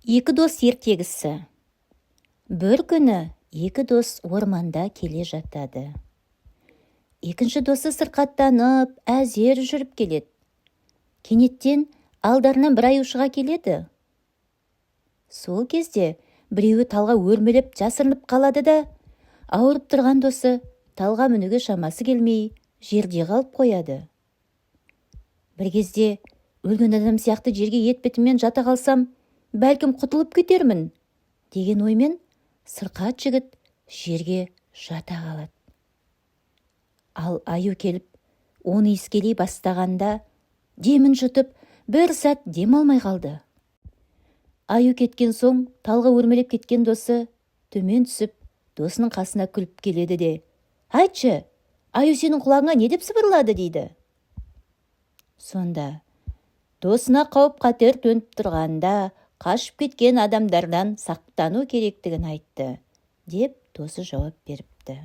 Екі дос ертегісі. Бір күні екі дос орманда келе жатады. Екінші досы сырқаттанып, әзер жүріп келеді. Кенеттен алдарынан бір аю шыға келеді. Сол кезде біреуі талға өрмелеп, жасырынып қалады да, ауырып тұрған досы талға мінуге шамасы келмей, жерде қалып қояды. Бір кезде: «Өлген адам сияқты жерге етбетіммен жата қалсам, бәлкім, құтылып кетермін», – деген оймен сырқат жігіт жерге жата қалады. Ал аю келіп, оны иіскелей бастағанда, демін жұтып, бір сәт дем алмай қалды. Аю кеткен соң, талға өрмелеп кеткен досы төмен түсіп, досының қасына күліп келеді де: «Айтшы, аю сенің құлағыңа не деп сыбырлады?» – дейді. Сонда досына қауіп-қатер төніп тұрғанда қашып кеткен адамдардан сақтану керектігін айтты, деп досы жауап беріпті.